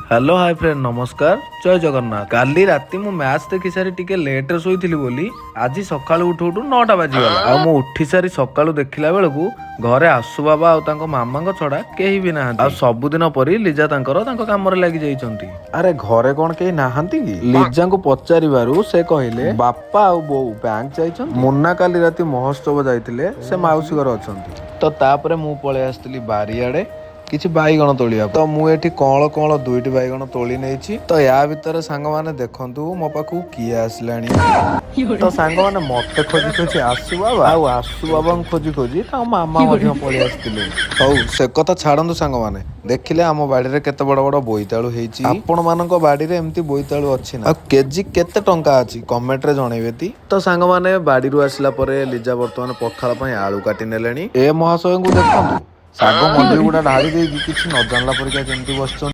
Hello high friend, ନମସ୍କାର, ଜୟ ଜଗନ୍ନାଥ। କାଲି ରାତି ମୁଁ ମ୍ୟାଚ୍ ଦେଖି ସାରି ଟିକେ ଲେଟରେ ଶୋଇଥିଲି ବୋଲି ଆଜି ସକାଳୁ ଉଠୁ ଉଠୁ 9ଟା ବାଜିଗଲା। ଆଉ ମୁଁ ଉଠି ସାରି ସକାଳୁ ଦେଖିଲା ବେଳକୁ ଘରେ ଆସୁ ବାବା ଆଉ ତାଙ୍କ ମାମାଙ୍କ ଛଡା କେହି ବି ନାହାନ୍ତି। ଆଉ ସବୁଦିନ ପରି ଲିଜା ତାଙ୍କର ତାଙ୍କ କାମରେ ଲାଗି ଯାଇଛନ୍ତି। ଆରେ, ଘରେ କଣ କେହି ନାହାନ୍ତି କି? ଲିଜାଙ୍କୁ ପଚାରିବାରୁ ସେ କହିଲେ, ବାପା ଆଉ ବୋଉ ବ୍ୟାଙ୍କ ଯାଇଛନ୍ତି, ମୁନ୍ନା କାଲି ରାତି ମହୋତ୍ସବ ଯାଇଥିଲେ, ସେ ମାଉସୀ ଘରେ ଅଛନ୍ତି। ତ ତାପରେ ମୁଁ ପଳେଇ ଆସିଥିଲି ବାରିଆଡେ କିଛି ବାଇଗଣ ତୋଳିବାକୁ। ତ ମୁଁ ଏଠି କଅଁଳ କଅଁଳ ଦୁଇଟି ବାଇଗଣ ତୋଳି ନେଇଛି। ତ ୟା ଭିତରେ ସାଙ୍ଗମାନେ, ଦେଖନ୍ତୁ ମୋ ପାଖକୁ କିଏ ଆସିଲାଣି। ତ ସାଙ୍ଗମାନେ, ମତେ ଖୋଜି ଖୋଜି ଆସୁ ବାବା ଆଉ ଆସୁ ବାବାଙ୍କୁ ଖୋଜି ଖୋଜି ତାଙ୍କ ମାମା ମଧ୍ୟ ପଳେଇ ଆସିଥିଲେ। ହଉ, ସେ କଥା ଛାଡନ୍ତୁ। ସାଙ୍ଗମାନେ, ଦେଖିଲେ ଆମ ବାଡିରେ କେତେ ବଡ ବଡ ବୋଇତାଳୁ ହେଇଛି? ଆପଣ ମାନଙ୍କ ବାଡିରେ ଏମିତି ବୋଇତାଳୁ ଅଛି ନା? ଆଉ କେଜି କେତେ ଟଙ୍କା ଅଛି, କମେଣ୍ଟରେ ଜଣେଇବେ ତି। ତ ସାଙ୍ଗମାନେ, ବାଡିରୁ ଆସିଲା ପରେ ଲିଜା ବର୍ତ୍ତମାନ ପଖାଳ ପାଇଁ ଆଳୁ କାଟି ନେଲେଣି। ଏ ମହାଶୟଙ୍କୁ ଦେଖନ୍ତୁ, ଶାଗ ମଞ୍ଜି ଗୁଡା ଢାଳି ଦେଇକି କିଛି ନ ଜାଣିଲା ପରିକା କେମିତି ବସିଛନ୍ତି।